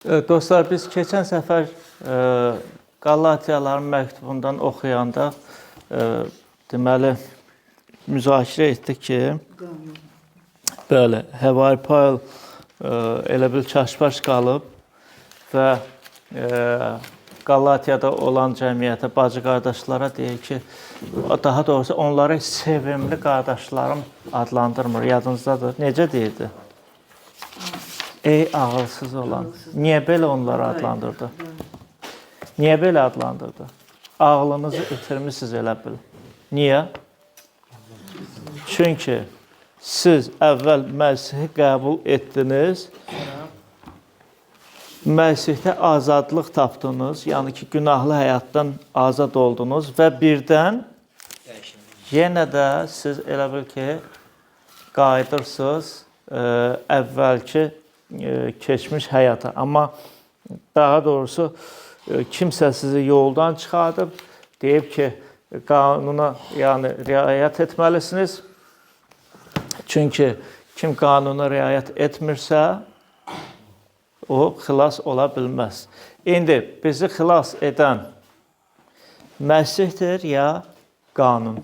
Dostlar, biz keçən səfər Qalatiyaların məktubundan oxuyanda deməli müzakirə etdik ki, bəli, Həvari Pavel elə bil çaşbaş qalıb və Qalatiyada olan cəmiyyətə, bacı qardaşlara deyir ki, daha doğrusu onları sevimli qardaşlarım adlandırmır. Yadınızdadır. Necə deyirdi? Ey ağılsız olan. Niyə belə onları adlandırdı? Niyə belə adlandırdı? Ağlınızı itirmisiniz elə bil. Niyə? Çünki siz əvvəl Məsihi qəbul etdiniz. Məsihdə azadlıq tapdınız, yəni ki, günahlı həyatdan azad oldunuz və birdən yenə də siz elə bil ki, qayıdırsınız əvvəlki keçmiş həyata. Amma daha doğrusu kimsə sizi yoldan çıxardıb, deyib ki, qanuna, yəni riayət etməlisiniz. Çünki kim qanuna riayət etmirsə, o xilas ola bilməz. İndi bizi xilas edən Məsihdir ya qanun?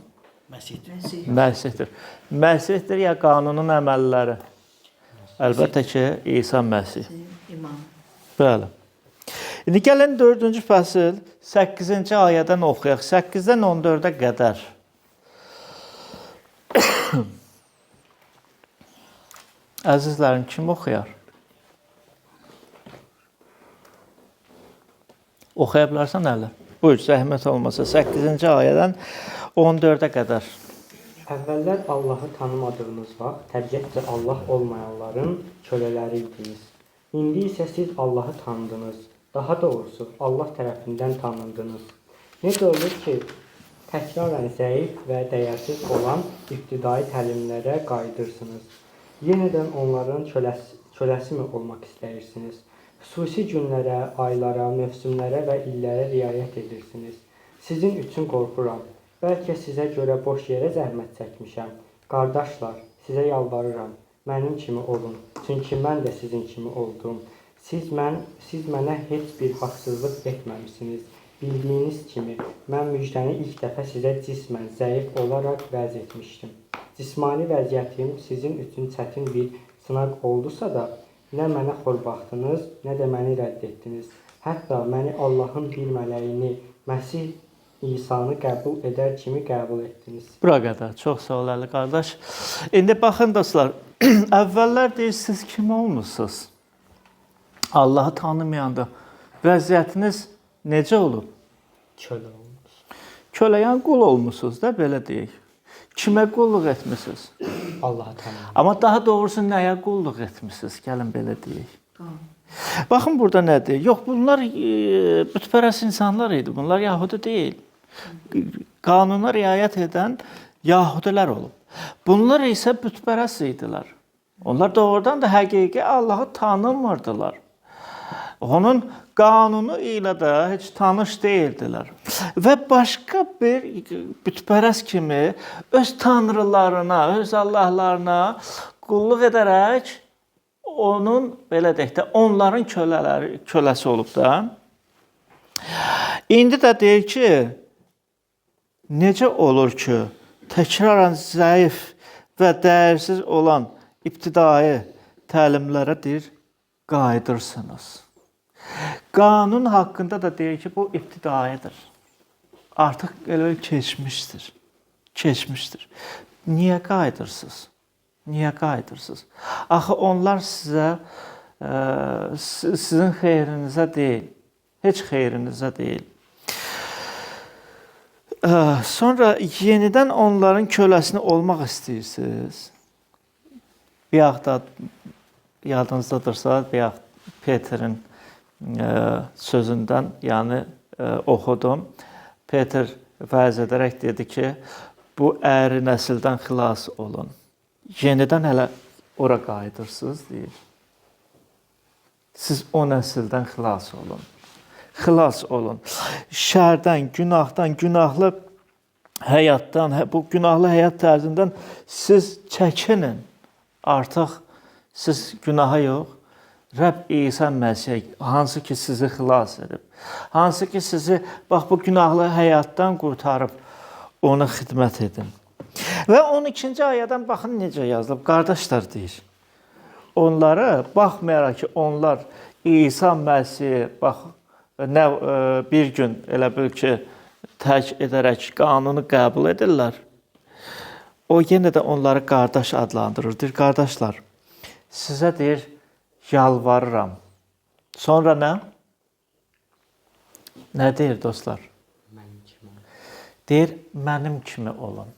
Məsihdir. Məsihdir. Məsihdir ya qanunun əməlləri? Əlbəttə ki, İsa Məsih. İman. Bəli. İndi gəlin 4-cü fəsil 8-ci ayədən oxuyaq. 8-dən 14-ə qədər. Əzizlərim, kim oxuyar? Oxuya bilərsən Əli? Buyur, zəhmət olmasa 8-ci ayədən 14-ə qədər. Əvvəllər Allahı tanımadığınız vaxt təbiətcə Allah olmayanların kölələri idiniz. İndi isə siz Allahı tanıdınız. Daha doğrusu Allah tərəfindən tanındınız. Necə olur ki, təkrarən zəif və dəyərsiz olan ibtidai təlimlərə qayıdırsınız. Yenidən onların köləsi mi olmaq istəyirsiniz? Xüsusi günlərə, aylara, mövsümlərə və illərə riayət edirsiniz. Sizin üçün qorxuram. Bəlkə sizə görə boş yerə zəhmət çəkmişəm. Qardaşlar, sizə yalvarıram, mənim kimi olun. Çünki mən də sizin kimi oldum. Siz mənə heç bir haqsızlıq etməmisiniz. Bildiyiniz kimi, mən müjdəni ilk dəfə sizə cismən zəif olaraq vəz etmişdim. Cismani vəziyyətim sizin üçün çətin bir sınaq oldusa da, nə mənə xor baxdınız, nə də məni rədd etdiniz. Hətta məni Allahın bir mələyini, Məsih İsanı qəbul edər kimi qəbul etdiniz. Bura qədər. Çox sağ ol Əli qardaş. İndi baxın dostlar, əvvəllər deyirsiniz kim olmusunuz? Allahı tanımayanda vəziyyətiniz necə olub? Kölə olmusunuz. Kölə, yəni qul olmusunuz da, belə deyək. Kimə qulluq etmisiniz? Allahı tanımayan. Amma daha doğrusu nəyə qulluq etmisiniz? Gəlin belə deyək. Baxın burada nədir? Yox, bunlar bütpərəst insanlar idi. Bunlar Yahudi deyil. Qanuna riayət edən Yahudilər olub. Bunlar isə bütpərəst idilər. Onlar doğrudan da həqiqi Allahı tanımırdılar. Onun qanunu ilə də heç tanış deyildilər. Və başqa bir bütpərəst kimi öz tanrılarına, öz Allahlarına qulluq edərək onun, belə deyək də, onların köləsi olub da. İndi də deyir ki, necə olur ki, təkrarən zəif və dəyərsiz olan ibtidai təlimlərə deyir, qayıdırsınız. Qanun haqqında da deyir ki, bu ibtidaidir. Artıq elə keçmişdir. Keçmişdir. Niyə qayıdırsınız? Niyə qayıdırsınız? Axı onlar sizə, sizin xeyrinizə deyil, heç xeyrinizə deyil. Sonra yenidən onların köləsini olmaq istəyirsiniz. Bayaq da yadınızdadırsa, bayaq Peterin sözündən, yəni oxudum. Peter vəz edərək dedi ki, bu əyri nəsildən xilas olun. Yenidən hələ ora qayıdırsınız, deyir. Siz o nəsildən xilas olun. Xilas olun. Şərdən, günahdan, günahlı həyatdan, bu günahlı həyat tərzindən siz çəkinin. Artıq siz günaha yox, Rəbb İsa Məsih, hansı ki sizi xilas edib, hansı ki sizi bax bu günahlı həyatdan qurtarıb, ona xidmət edin. Və 12-ci ayədən baxın necə yazılıb. Qardaşlar deyir. Onları baxmayaraq ki, onlar İsa Məsih bax nə bir gün elə bil ki tərk edərək qanunu qəbul edirlər. O yenə də onları qardaş adlandırır. Deyir, qardaşlar, sizə deyir, yalvarıram. Sonra nə? Nə deyir dostlar? Mənim kimi olun. Deyir, mənim kimi olun.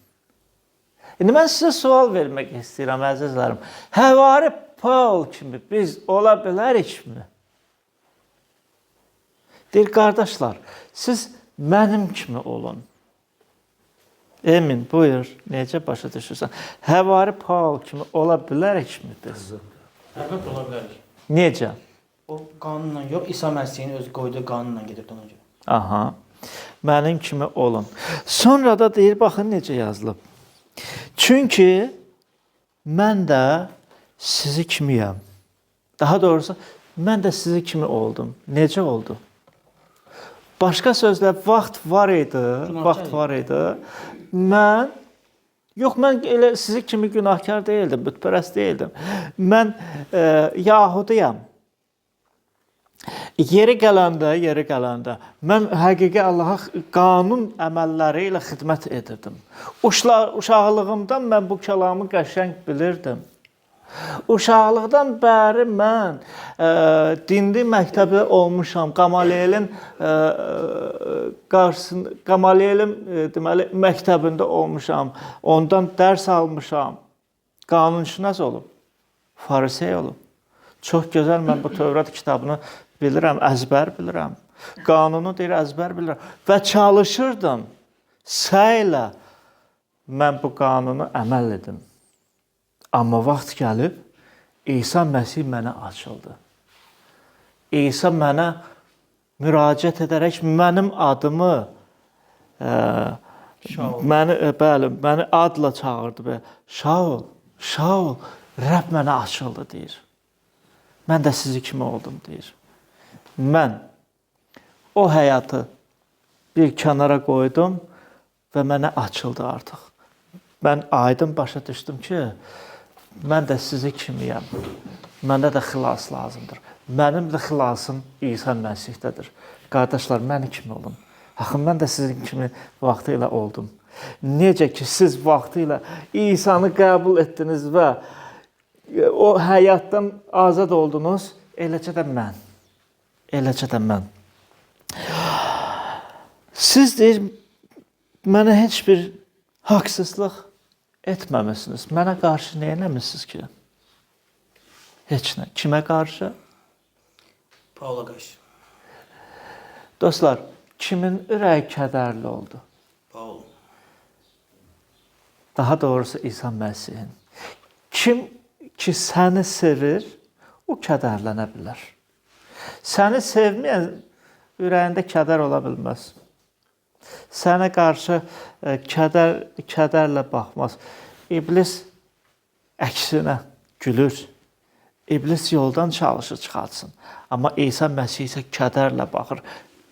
İndi mən sizə sual vermək istəyirəm, əzizlərim. Həvari Paul kimi biz ola bilərikmi? Deyir, qardaşlar, siz mənim kimi olun. Emin, buyur, necə başa düşürsən? Həvari Paul kimi ola bilərikmi biz? Əlbəttə ola bilərik. Necə? O qanunla yox, İsa Məsihin öz qoyduğu qanunla gedirdi ona görə. Aha. Mənim kimi olun. Sonra da deyir, baxın necə yazılıb. Çünki mən də sizi kimiyəm. Daha doğrusu, mən də sizi kimi oldum. Necə oldu? Başqa sözlə, vaxt var idi, vaxt var idi. Mən, yox, mən elə sizi kimi günahkar deyildim, bütpərəst deyildim. Mən Yahudiyam. Yeri gələndə mən həqiqi Allaha qanun əməlləri ilə xidmət edirdim. Uşaqlığımdan mən bu kəlamı qəşəng bilirdim. Uşaqlıqdan bəri mən dindi məktəbi olmuşam. Qamaliyelin qarşısında, Qamaliyelin deməli məktəbində olmuşam. Ondan dərs almışam. Qanunşünas olub, farisey olub. Çox gözəl mən bu Tövrat kitabını bilirəm, əzbər bilirəm. Qanunu deyir, əzbər bilirəm. Və çalışırdım, səylə mən bu qanunu əməl edim. Amma vaxt gəlib, İsa Məsih mənə açıldı. İsa mənə müraciət edərək mənim adımı, məni adla çağırdı. Şaul, Şaul, Rəbb mənə açıldı, deyir. Mən də sizi kimi oldum, deyir. Mən o həyatı bir kənara qoydum və mənə açıldı artıq. Mən aydın başa düşdüm ki, mən də sizi kimiyəm. Mənə də xilas lazımdır. Mənim də xilasım İsa Məsihdədir. Qardaşlar, məni kimi olun. Axı, mən də sizin kimi vaxtı ilə oldum. Necə ki, siz vaxtı ilə İsanı qəbul etdiniz və o həyatdan azad oldunuz, eləcə də mən. Eləcə də mən. Siz deyir, mənə heç bir haqsızlıq etməmisiniz. Mənə qarşı nə eləmisiniz ki? Heç nə. Kimə qarşı? Paula qarşı. Dostlar, kimin ürəyi kədərli oldu? Paul. Daha doğrusu İsa Məsihin. Kim ki səni sevir, o kədərlənə bilər. Səni sevməyən ürəyində kədər ola bilməz. Sənə qarşı kədərlə baxmaz. İblis əksinə gülür. İblis yoldan çalışır çıxartsın. Amma İsa Məsih isə kədərlə baxır.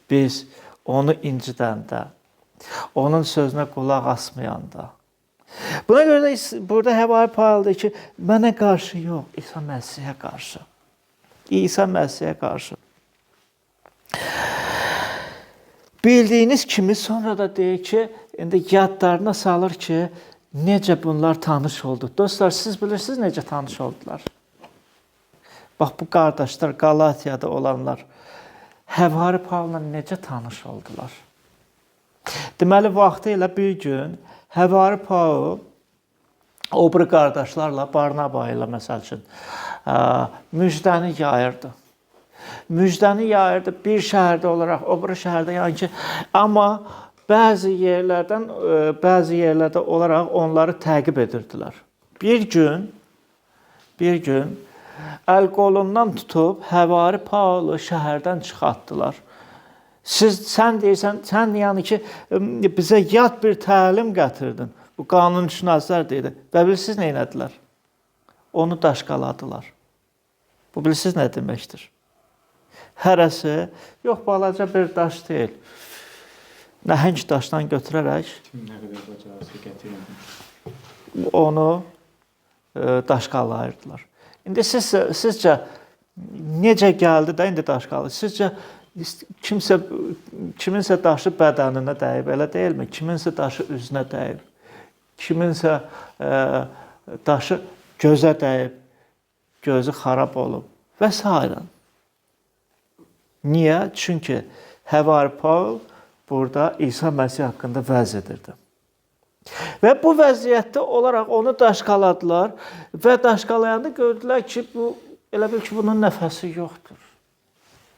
Biz onu incidəndə, onun sözünə qulaq asmayanda. Buna görə də burada Həvari Paul deyir ki, mənə qarşı yox, İsa Məsihə qarşı. İsa Məsihə qarşı. Bildiyiniz kimi sonra da deyir ki, indi yadlarına salır ki, necə bunlar tanış oldu. Dostlar, siz bilirsiniz necə tanış oldular? Bax, bu qardaşlar, Qalatiyada olanlar Həvari Paulla necə tanış oldular? Deməli, vaxtı ilə bir gün Həvari Paul o biri qardaşlarla, Barnaba ilə məsəl üçün, müjdəni yayırdı. Müjdəni yayırdı bir şəhərdə olaraq, o biri şəhərdə, yəni ki, amma bəzi yerlərdən, bəzi yerlərdə olaraq onları təqib edirdilər. Bir gün əl qolundan tutub Həvari Paulu şəhərdən çıxartdılar. Sən deyirsən, sən yəni ki, bizə yad bir təlim gətirdin. Bu qanunşünaslar deyirdi. Və bilirsiniz nə elədilər? Onu daşqaladılar. Bu bilirsiniz nə deməkdir? Hərəsi yox balaca bir daş deyil. Nəhəng daşdan götürərək Kim nə qədər bacarsa gətirin. Onu daşqalayırdılar. İndi siz sizcə necə gəldi də indi daşqalı? Sizcə kimsə kiminsə daşı bədəninə dəyib, elə deyilmi? Kiminsə daşı üzünə dəyib. Kiminsə daşı gözə dəyib, gözü xarab olub və s. Niyə? Çünki Həvari Paul burada İsa Məsih haqqında vəz edirdi. Və bu vəziyyətdə olaraq onu daşqaladılar və daşqalayanda gördülər ki, bu elə bil ki, bunun nəfəsi yoxdur.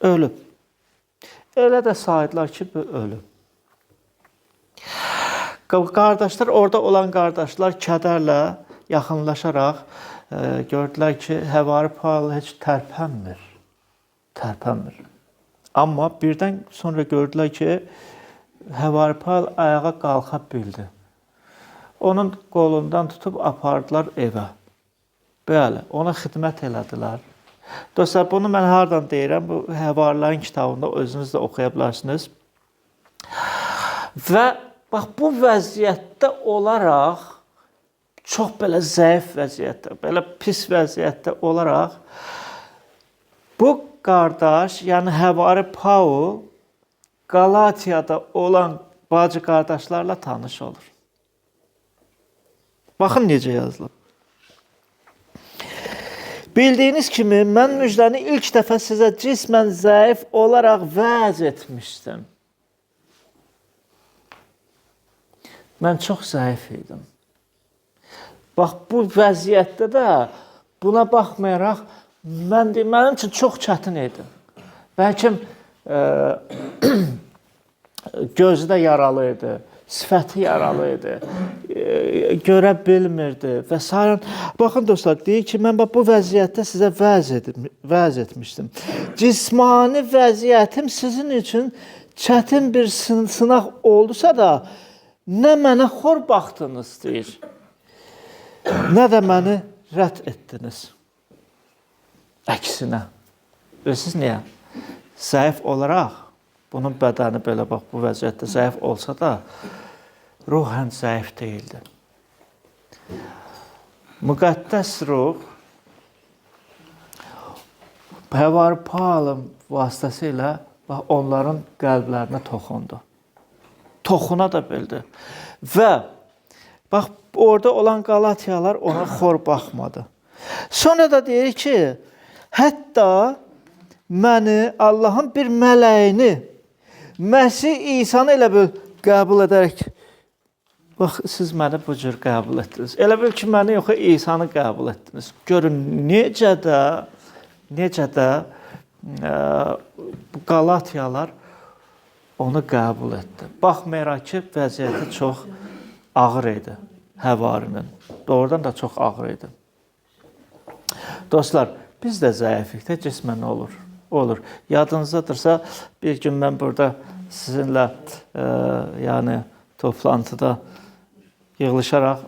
Ölüb. Elə də saydılar ki, bu ölüb. Qardaşlar, orada olan qardaşlar kədərlə yaxınlaşaraq gördülər ki, Həvari Paul heç tərpənmir. Tərpənmir. Amma birdən sonra gördülər ki, Həvari Paul ayağa qalxa bildi. Onun qolundan tutub apardılar evə. Bəli, ona xidmət elədilər. Dostlar, bunu mən hardan deyirəm? Bu Həvarilərin kitabında özünüz də oxuya bilərsiniz. Və bax bu vəziyyətdə olaraq, çox belə zəif vəziyyətdə, belə pis vəziyyətdə olaraq bu qardaş, yəni Həvari Paul Qalatiyada olan bacı qardaşlarla tanış olur. Baxın necə yazılıb. Bildiyiniz kimi mən müjdəni ilk dəfə sizə cismən zəif olaraq vəz etmişdim. Mən çox zəif idim. Bax bu vəziyyətdə də buna baxmayaraq mənim üçün çox çətin idi. Bəlkə gözü də yaralı idi, sifəti yaralı idi, görə bilmirdi və s. Baxın dostlar, deyir ki, mən bax bu vəziyyətdə sizə vəz etmişdim. Cismani vəziyyətim sizin üçün çətin bir sınaq oldusa da, nə mənə xor baxdınız, deyir, nə də məni rədd etdiniz. Əksinə. Bilirsiniz niyə? Zəif olaraq, bunun bədəni belə bax bu vəziyyətdə zəif olsa da, ruhən zəif deyildi. Müqəddəs ruh Həvari Paulun vasitəsilə bax, onların qəlblərinə toxundu. Toxuna da bildi. Və bax orada olan Qalatiyalar ona xor baxmadı. Sonra da deyir ki, hətta məni Allahın bir mələyini, Məsih İsanı elə bil qəbul edərək, bax siz məni bu cür qəbul etdiniz. Elə bil ki, məni yox, İsanı qəbul etdiniz. Görün necə də bu Qalatiyalar onu qəbul etdi. Baxmayaraq ki, vəziyyəti çox ağır idi həvarinin. Doğrudan da çox ağır idi. Dostlar, biz də zəifik də cismən olur. Olur. Yadınızdadırsa, bir gün mən burada sizinlə yəni toplantıda yığılışaraq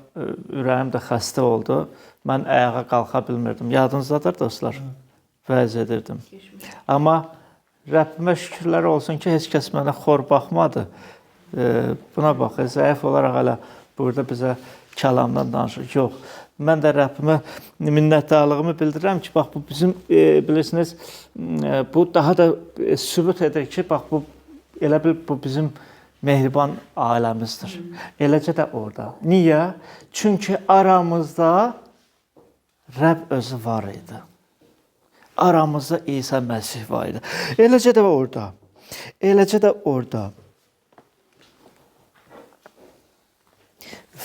ürəyim də xəstə oldu. Mən ayağa qalxa bilmirdim. Yadınızdadır dostlar? Vəz edirdim. Amma Rəbbimə şükürlər olsun ki, heç kəs mənə xor baxmadı. Buna bax, zəif olaraq hələ burada bizə kəlamdan danışır. Yox, mən də Rəbbimə minnətdarlığımı bildirirəm ki, bax bu bizim, bilirsiniz, bu daha da sübut edir ki, bax bu elə bil bu bizim mehriban ailəmizdir. Eləcə də orada. Niyə? Çünki aramızda Rəbb özü var idi. Aramızda İsa Məsih var idi. Eləcə də orada. Eləcə də orada.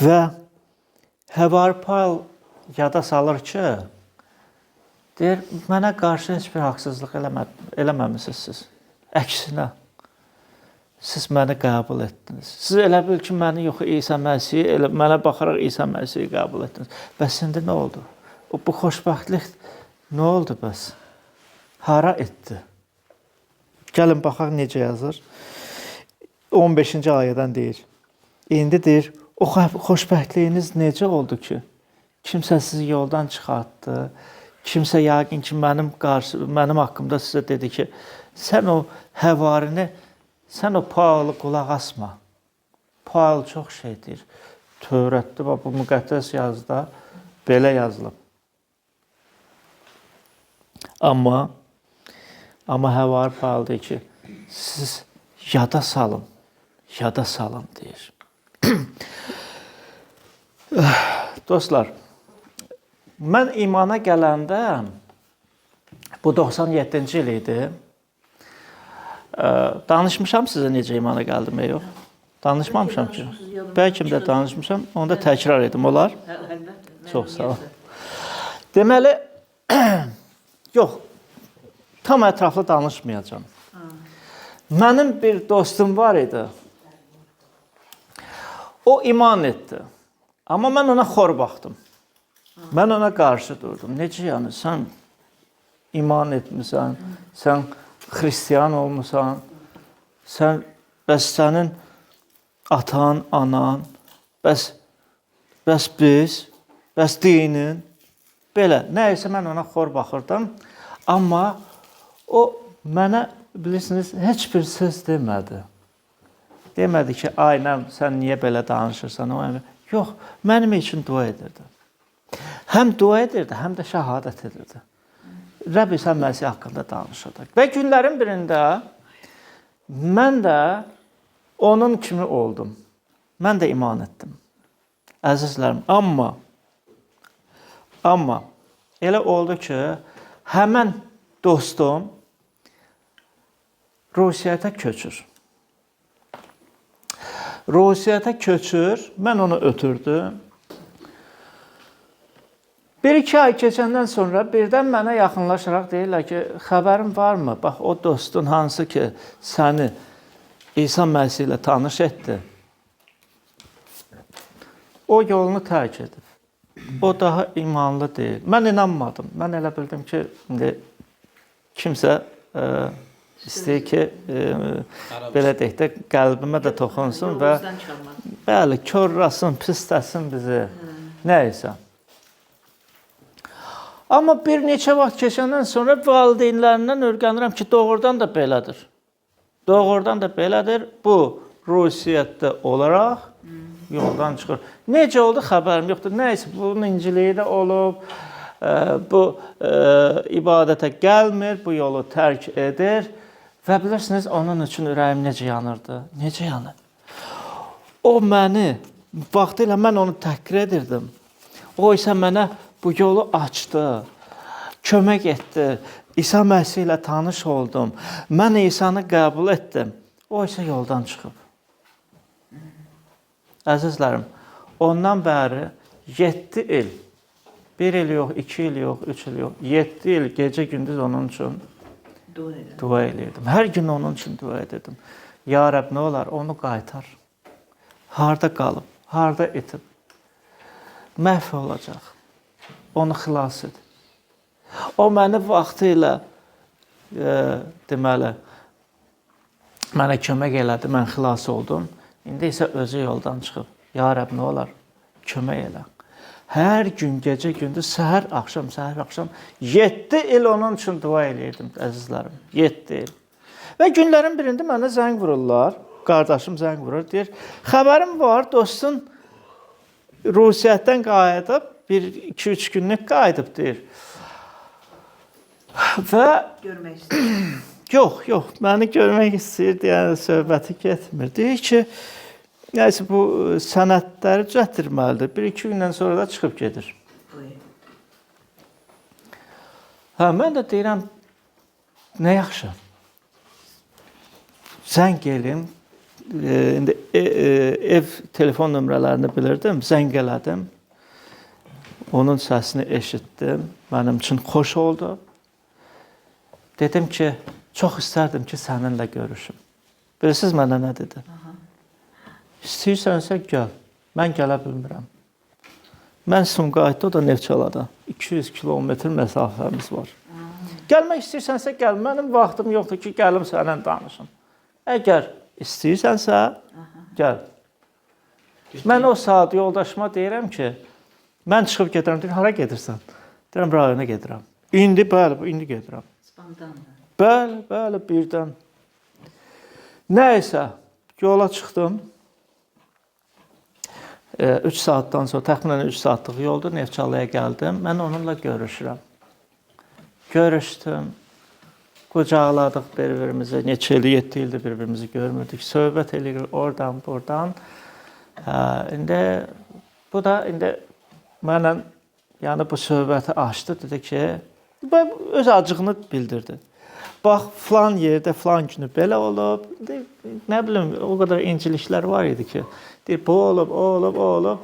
Və Həvari Paul yada salır ki, deyir, mənə qarşı heç bir haqsızlıq eləməmisiniz siz. Əksinə, siz məni qəbul etdiniz. Siz elə bil ki, məni yox, İsa Məsihi, elə mənə baxaraq İsa Məsihi qəbul etdiniz. Bəs indi nə oldu? Bu xoşbəxtlik nə oldu bəs? Hara etdi? Gəlin baxaq necə yazır. 15-ci ayədən deyir. İndi deyir, o xoşbəxtliyiniz necə oldu ki? Kimsə sizi yoldan çıxartdı, Kimsə yəqin ki, mənim haqqımda sizə dedi ki, sən o həvarini, sən o Paulu qulaq asma. Paul çox şey deyir. Tövrətdə, bax, bu müqəddəs yazıda belə yazılıb. Amma həvari Paul deyir ki, siz yada salın, yada salın deyir. Dostlar, mən imana gələndə, bu 97-ci il idi, danışmışam sizə necə imana gəldim, yox? Danışmamışam ki. Bəlkə də danışmışam, onu da təkrar edim, olar? Əlbəttə. Çox sağ ol. Deməli, yox, tam ətraflı danışmayacağam. Mənim bir dostum var idi. O iman etdi. Amma mən ona xor baxdım. Mən ona qarşı durdum. Necə yəni, sən iman etmisən, sən xristian olmusan, sən, bəs sənin atan, anan, bəs biz, bəs dinin, belə. Nə isə mən ona xor baxırdım. Amma o mənə, bilirsiniz, heç bir söz demədi. Demədi ki, ay, nəm, sən niyə belə danışırsan? O, yox, mənim üçün dua edirdi. Həm dua edirdi, həm də şəhadət edirdi. Rəbb İsa Məsih haqqında danışırdı. Və günlərin birində mən də onun kimi oldum. Mən də iman etdim. Əzizlərim, amma elə oldu ki, həmən dostum Rusiyada köçür. Rusiyada köçür, mən onu ötürdüm. Bir-iki ay keçəndən sonra birdən mənə yaxınlaşaraq deyirlər ki, xəbərin varmı? Bax, o dostun hansı ki, səni İsa Məsih ilə tanış etdi, o yolunu tərk edib. O daha imanlı deyil. Mən inanmadım. Mən elə bildim ki, indi kimsə istəyir ki, belə deyək də, qəlbimə də toxunsun və bəli, korlasın, pisləsin bizi, nə isə. Amma bir neçə vaxt keçəndən sonra valideynlərindən öyrənirəm ki, doğrudan da belədir. Doğrudan da belədir. Bu, Rusiyyətdə olaraq yoldan çıxır. Necə oldu, xəbərim yoxdur. Nəysə, bunun inciliyi də olub, bu ibadətə gəlmir, bu yolu tərk edir. Və bilirsiniz, onun üçün ürəyim necə yanırdı? Necə yanır? O məni, vaxtilə mən onu təhqir edirdim. O isə mənə bu yolu açdı, kömək etdi. İsa Məsih ilə tanış oldum. Mən İsanı qəbul etdim. O isə yoldan çıxıb. Əzizlərim, ondan bəri 7 il, 1 il yox, 2 il yox, 3 il yox, 7 il gecə-gündüz onun üçün dua eləyirdim. Hər gün onun üçün dua edirdim. Ya Rəbb, nə olar, onu qaytar. Harda qalıb, harda itib, məhv olacaq. Onu xilas et. O məni vaxtı ilə, deməli, mənə kömək elədi, mən xilas oldum. İndi isə özü yoldan çıxıb. Ya Rəbb, nə olar, kömək elə. Hər gün, gecə, gündüz, səhər, axşam, səhər, axşam 7 il onun üçün dua eləyirdim, əzizlərim. 7 il. Və günlərin birində mənə zəng vururlar. Qardaşım zəng vurur, deyir, xəbərim var, dostun Rusiyyətdən qayıdıb, 1-2-3 günlük qayıdıb, deyir. Və görmək istəyir. Yox, yox, məni görmək istəyir deyən söhbəti getmir. Deyir ki, nəysə bu sənədləri düzəltdirməlidir. 1-2 gündən sonra da çıxıb gedir. Hə, mən də deyirəm, nə yaxşı. Zəng eləyim. İndi ev telefon nömrələrini bilirdim, zəng elədim. Onun səsini eşitdim. Mənim üçün xoş oldu. Dedim ki, çox istərdim ki, səninlə görüşüm. Bilirsiniz mənə nə dedi? İstəyirsənsə gəl. Mən gələ bilmirəm. Mən Sumqayıtda, o da Neftçalada. 200 kilometr məsafəmiz var. Gəlmək istəyirsənsə gəl. Mənim vaxtım yoxdur ki, gəlim səninlə danışım. Əgər istəyirsənsə, gəl. Mən o saat yoldaşıma deyirəm ki, mən çıxıb gedirəm. Deyir, hara gedirsən? Deyirəm, rayona gedirəm. İndi bəli, indi gedirəm. Spontanla. Bəli, bəli, birdən. Nəysə, yola çıxdım. 3 saatdan sonra, təxminən 3 saatlıq yoldur, Neftçalaya gəldim. Mən onunla görüşürəm. Görüşdüm. Qucaqladıq bir-birimizi. Neçə il, 7 ildir bir-birimizi görmürdük. Söhbət eləyirik oradan, buradan. İndi bu da indi mənlə yəni bu söhbəti açdı, dedi ki, öz acığını bildirdi. Bax, filan yerdə filan günü belə olub. Nə bilim, o qədər inciliklər var idi ki, deyir, bu olub, o olub, o olub.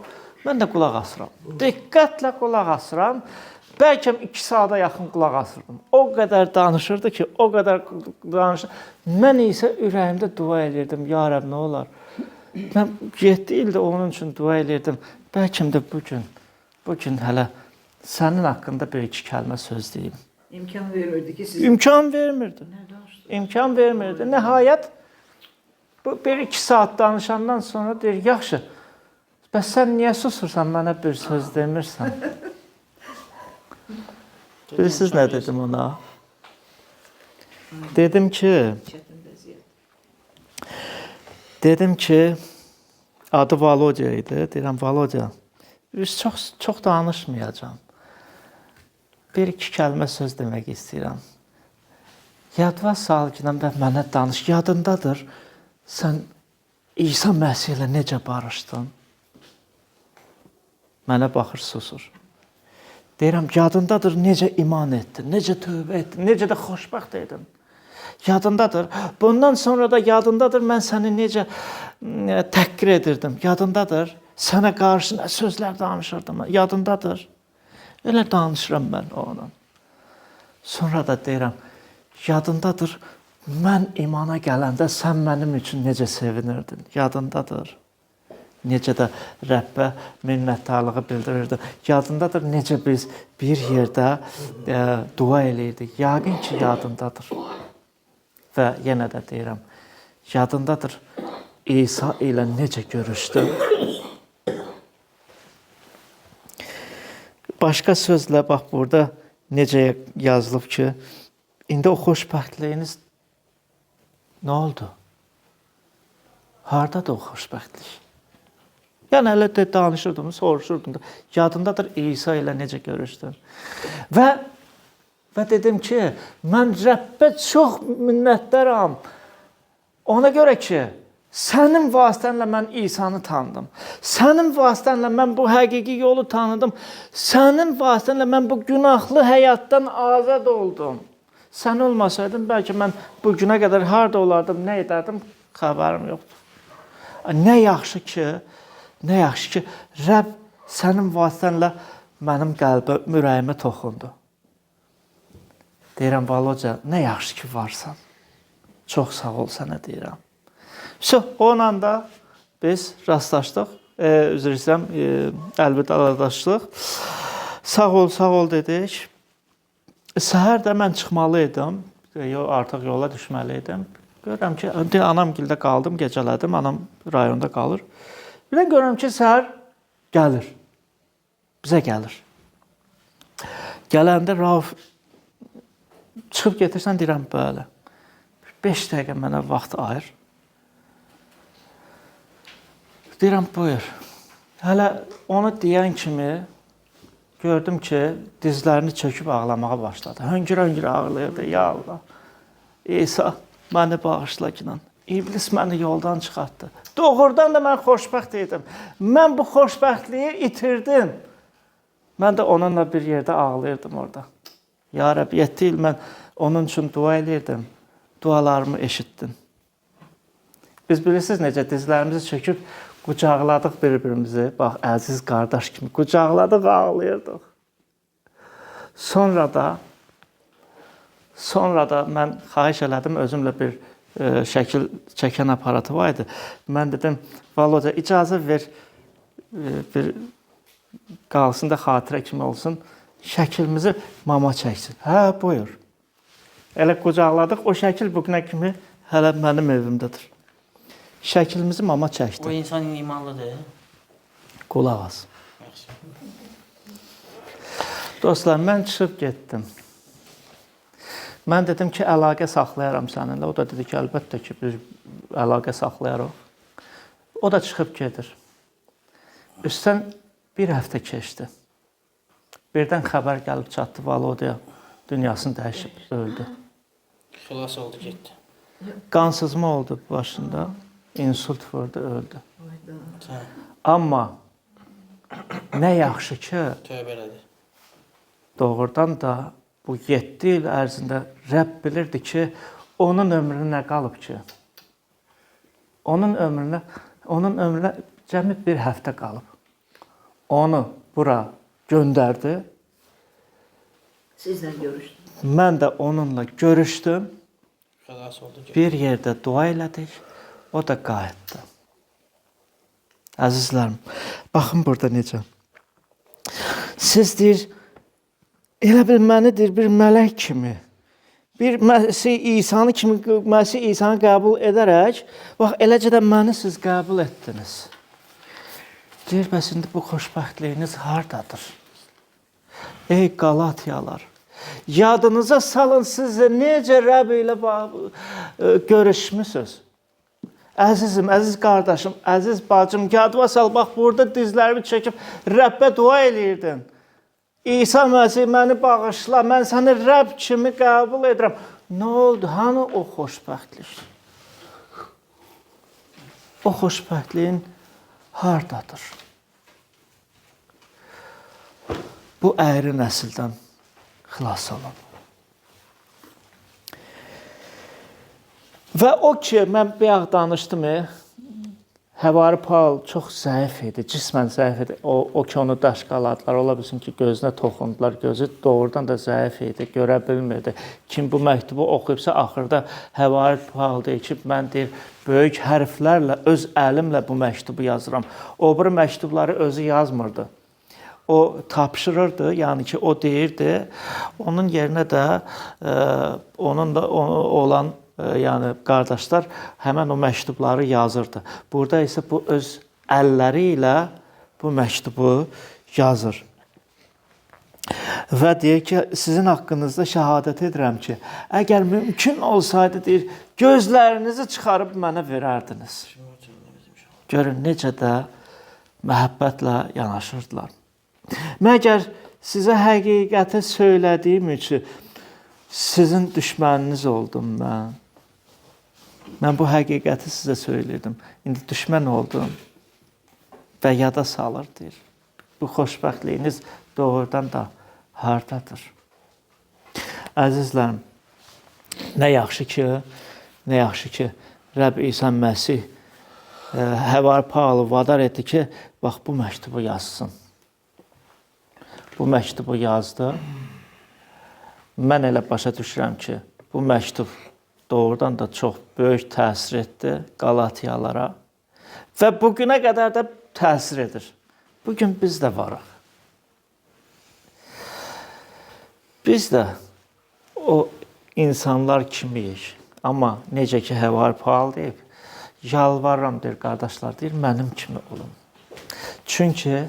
Mən də qulaq asıram. Diqqətlə qulaq asıram. Bəlkə 2 saata yaxın qulaq asırdım. O qədər danışırdı ki, o qədər danışırdı. Mən isə ürəyimdə dua elirdim. Ya Rəbb, nə olar? Mən 7 ildir onun üçün dua elirdim. Bəlkə də bu gün hələ sənin haqqında bir-iki kəlmə söz deyim. İmkan vermirdi ki siz... İmkan vermirdi. İmkan vermirdi. Nəhayət, bu 1-2 saat danışandan sonra deyir, yaxşı, bəs sən niyə susursan, mənə bir söz demirsən? Bilirsiniz nə dedim ona? Dedim ki, adı Volodya idi. Deyirəm, Volodya, biz çox, çox danışmayacağam. Bir-iki kəlmə söz demək istəyirəm. Yadıva sal ki, mənə danış. Yadındadır, sən İsa Məsih ilə necə barışdın? Mənə baxır, susur. Deyirəm, yadındadır, necə iman etdin, necə tövbə etdin, necə də xoşbəxt idin. Yadındadır. Bundan sonra da yadındadır, mən səni necə təhqir edirdim. Yadındadır, sənə qarşı nə sözlər danışırdım. Yadındadır. Elə danışıram mən ona. Sonra da deyirəm, yadındadır, mən imana gələndə sən mənim üçün necə sevinirdin. Yadındadır. Necə də Rəbbə minnətdarlığı bildirirdin. Yadındadır, necə biz bir yerdə dua eləyirdik. Yəqin ki, yadındadır. Və yenə də deyirəm, yadındadır, İsa ilə necə görüşdün. Başqa sözlə, bax burada necə yazılıb ki, indi o xoşbəxtliyiniz nə oldu? Hardadır o xoşbəxtlik? Yəni, hələ də danışırdım, soruşurdum da. Yadındadır İsa ilə necə görüşdün. Və dedim ki, mən Rəbbə çox minnətdaram. Ona görə ki, sənin vasitənlə mən İsa'nı tanıdım. Sənin vasitənlə mən bu həqiqi yolu tanıdım. Sənin vasitənlə mən bu günahlı həyatdan azad oldum. Sən olmasaydın, bəlkə mən bu günə qədər harda olardım, nə edərdim, xəbərim yoxdur. Nə yaxşı ki, nə yaxşı ki, Rəbb sənin vasitənlə mənim qəlbə, ürəyimə toxundu. Deyirəm, Volodya, nə yaxşı ki varsan. Çox sağ ol sənə deyirəm. Onunla da biz rastlaşdıq. Üzr istəyirəm, əlvidalaşdıq. Sağ ol, sağ ol dedik. Səhər də mən çıxmalı idim. Artıq yola düşməli idim. Görürəm ki, anamgildə qaldım, gecələdim. Anam rayonda qalır. Birdən görürəm ki, səhər gəlir. Bizə gəlir. Gələndə Rauf çıxıb getirsən, deyirəm, bəli. 5 dəqiqə mənə vaxt ayır. Deyirəm, buyur. Hələ onu deyən kimi gördüm ki, dizlərini çöküb ağlamağa başladı. Höngür-höngür ağlayırdı. Ya Allah, İsa, məni bağışla ki, İblis məni yoldan çıxartdı. Doğrudan da mən xoşbəxt idim. Mən bu xoşbəxtliyi itirdim. Mən də onunla bir yerdə ağlayırdım orada. Ya Rəbb, 7 il mən onun üçün dua eləyirdim. Dualarımı eşitdin. Biz bilirsiniz necə dizlərimizi çöküb qucaqladıq bir-birimizi. Bax, əziz qardaş kimi qucaqladıq, ağlayırdıq. Sonra da mən xahiş elədim, özümlə bir şəkil çəkən aparatı var idi. Mən dedim, Volodya, icazə ver, bir qalsın da xatirə kimi olsun, şəklimizi mama çəksin. Hə, buyur. Elə qucaqladıq, o şəkil bugünə kimi hələ mənim evimdədir. Şəklimizi mama çəkdi. O insan imanlıdır. Qulaq as. Dostlar, mən çıxıb getdim. Mən dedim ki, əlaqə saxlayaram səninlə. O da dedi ki, əlbəttə ki, biz əlaqə saxlayarıq. O da çıxıb gedir. Üstdən bir həftə keçdi. Birdən xəbər gəlib çatdı Valodiya dünyasını dəyişib öldü. Xilas oldu getdi. Qansızma oldu başında, insult vurdu, öldü. Hayda. Hə, Amma nə yaxşı ki, tövbə elədi. doğrudan da bu 7 il ərzində Rəbb bilirdi ki, onun ömrünə nə qalıb ki? Onun ömrünə cəmi bir həftə qalıb. Onu bura göndərdi. Sizlə görüşdüm. Mən də onunla görüşdüm. Xilas oldu getdi. Bir yerdə dua elədik. O da qayıtdı. Əzizlərim, baxın burada necə. Siz deyir, elə bil məni deyir bir mələk kimi, bir Məsih İsa'nı kimi Məsih İsa'nı qəbul edərək, bax eləcə də məni siz qəbul etdiniz. Deyir, bəs indi bu xoşbəxtliyiniz hardadır? Ey Qalatiyalar, yadınıza salın siz də necə Rəbb ilə görüşmüsünüz. Əzizim, əziz qardaşım, əziz bacım, yadıma sal, bax burada dizlərimi çəkib Rəbbə dua eləyirdin. İsa Məsih məni bağışla, mən səni Rəbb kimi qəbul edirəm. Nə oldu? Hanı o xoşbəxtlik? O xoşbəxtliyin hardadır? Bu əyri nəsildən xilas olun. Və o ki, mən bayaq danışdım, Həvari Paul çox zəif idi, cismən zəif idi. O ki, onu daşqaladılar, ola bilsin ki, gözünə toxundular, gözü doğrudan da zəif idi, görə bilmirdi. Kim bu məktubu oxuyubsa, axırda Həvari Paul deyir ki, mən deyir, böyük hərflərlə, öz əlimlə bu məktubu yazıram. O biri məktubları özü yazmırdı. O tapşırırdı, yəni ki, o deyirdi. Onun yerinə də onun da olan yəni qardaşlar həmən o məktubları yazırdı. Burada isə bu öz əlləri ilə bu məktubu yazır. Və deyir ki, sizin haqqınızda şəhadət edirəm ki, əgər mümkün olsaydı, deyir, gözlərinizi çıxarıb mənə verərdiniz. Görün, necə də məhəbbətlə yanaşırdılar. Məgər sizə həqiqəti söylədiyim üçün sizin düşməniniz oldum mən. Mən bu həqiqəti sizə söyləyirdim. İndi düşmən oldum və yada salır, deyir. Bu xoşbəxtliyiniz doğrudan da hardadır? Əzizlərim, nə yaxşı ki, Rəbb İsa Məsih Həvari Paulu vadar etdi ki, bax bu məktubu yazsın. Bu məktubu yazdı. Mən elə başa düşürəm ki, bu məktub doğrudan da çox böyük təsir etdi Qalatiyalara və bugünə qədər də təsir edir. Bugün biz də varıq. Biz də o insanlar kimiyik. Amma necə ki Həvari Paul deyib, yalvarıram, deyir, qardaşlar, deyir, mənim kimi olun. Çünki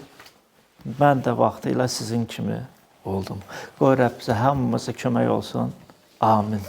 mən də vaxtı ilə sizin kimi oldum. Qoy Rəbb bizə hamımıza kömək olsun. Amin.